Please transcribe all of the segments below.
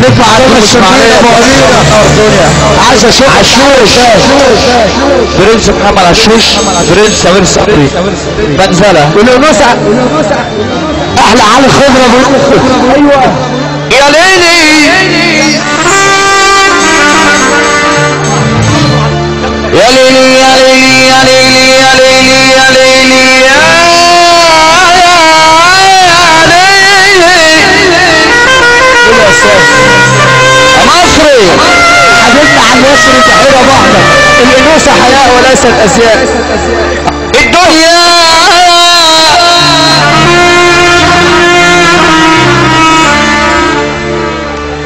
النجم عارف الشرقية ابو اميره. عايز اشوف عشوش برنس محمد عشوش برنس سمير صبري منزله والانوثة احلى علي خضرة. ايوه يا ليلي يا ليلي يا ليلي يا ليلي يا ليلي يا ليلي يا ليلي يا استاذ مصري حبيبنا على مصر تحيره بعضك. الانوثة حياة وليست ازياء. الدنيا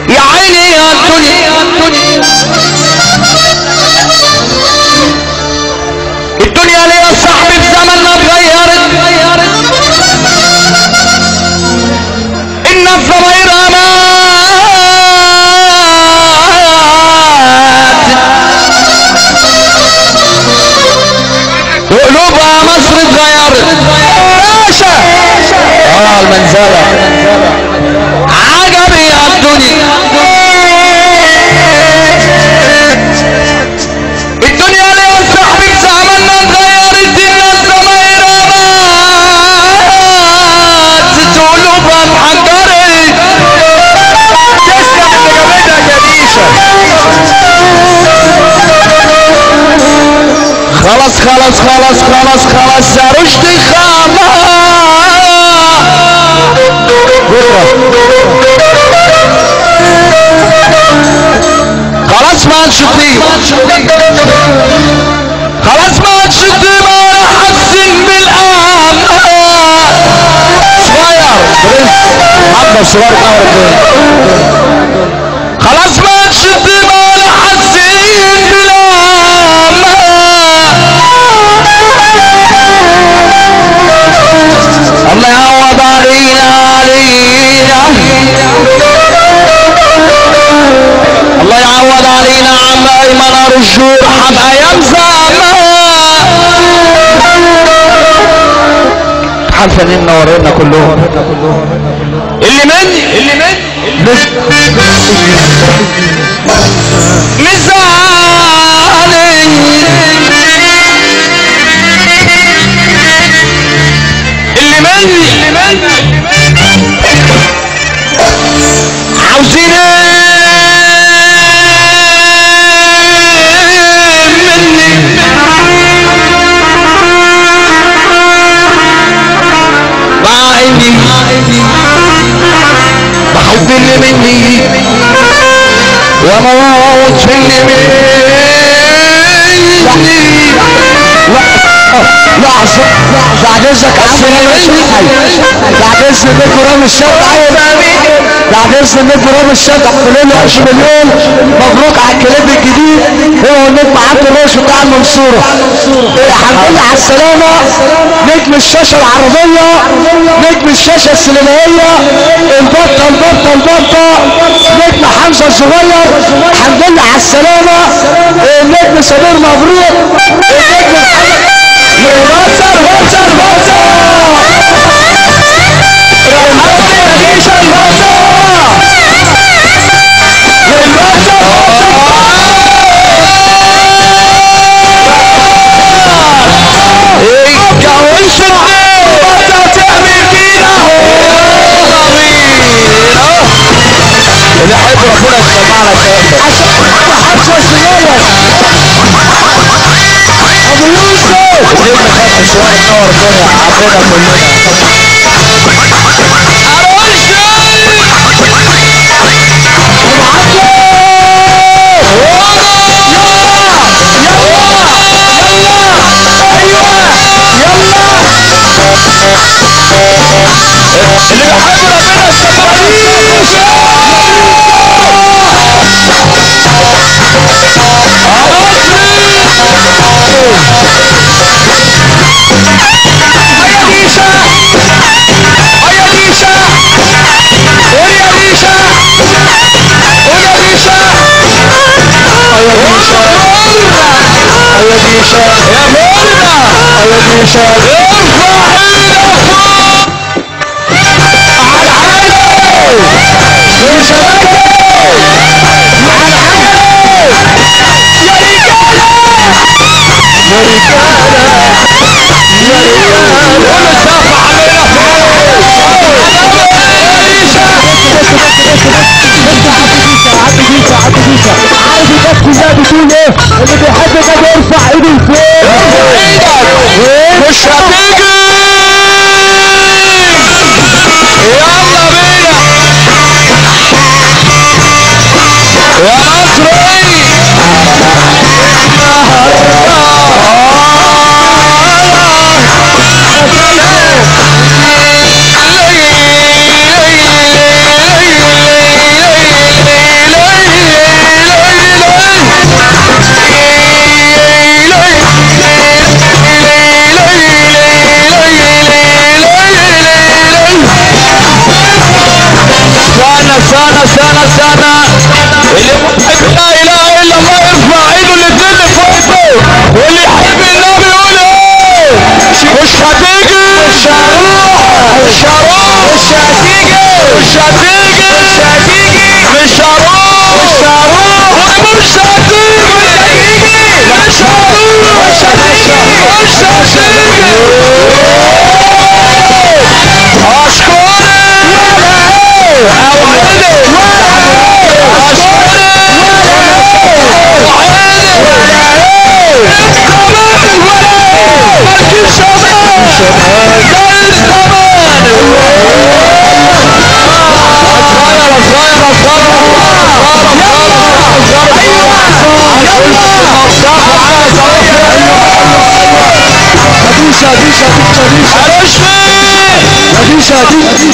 يا عيني يا الدنيا الدنيا ليه يا صاحبي في زمننا اتغيرت. الناس ضميرها مات وقلوبها مصر اتغيرت. باشا المنزلة عجبي يا الدنيا. الدنيا ليه يا صاحبي في زمننا اتغيرت. الناس ضميرها ماتت وقلوبها اتحجرت. تسلم اللي جابتك يا ديشه. خلاص خلاص خلاص خلاص خلاص يا رشدي خلاص. خلاص ما عادش قيمة، خلاص ما عادش قيمة ولا حاسين بالأمان. صغير برنس محمد صغير نور. خلاص ما عادش قيمة ولا حاسين بالأمان. الله يعوض علينا علينا، الله يعوض علينا عم ايمن ارجو ارحم ايام زمان. الفنانين منورينا كلهم. اللي مني اللي مني مزعلني اللي مني اللي مني عاوزين مني مع اني بحب اللي مني واموت في اللي مني. لحظة بعد اذنك بعد اذن النجم رامي الشافعي، بعد اذن النجم رامي الشافعي كلنا 10 مليون مبروك على الكليب الجديد. هو النجم عبد الراشد بتاع المنصورة. الحمد لله على السلامة نجم الشاشة العربية، نجم الشاشة السينمائية، البطة البطة البطة، نجم حمزة الصغير. الحمد لله على السلامة النجم سمير مبروك، النجم محمد البطة البطة البطة البطة البطة اللي يحب ربنا يسمعنا الكلام ده. حمزة الصغير ابو يوسف النجم خد شوية نور الدنيا عبينا كلنا. اللي بيحب ربنا يسمعنا. يا مولانا يا ديشا ارفع ايدك فوق على العالي. ديشا يا رجاله عارف الناس كلها بتقول ايه؟ اللي بيحب ده بيرفع ايده لفوق. ايدك مش هتيجي. يلا بينا يا مصري. سنة سنة سنة اللي بيحب لا اله الا الله يرفع ايده الاتنين لفوق، واللي يحب النبي يقول ايه؟ مش هتيجي، مش هروح، مش هروح، مش هتيجي، مش هتيجي، مش هتيجي، مش هروح، مش هروح، مش هتيجي، مش هروح، مش هتيجي، مش هتيجي. اشكرك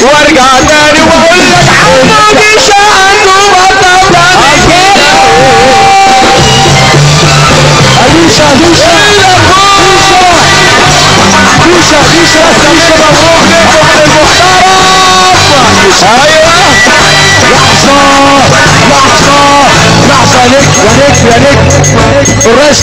وارجع تاني واقول لك حمودي عنده بطل. اديشا اديشا اديشا اديشا اديشا مبروك لكم المحترم. ايوه لحظة لحظة لحظة يا نجم يا نجم يا نجم الرئيس.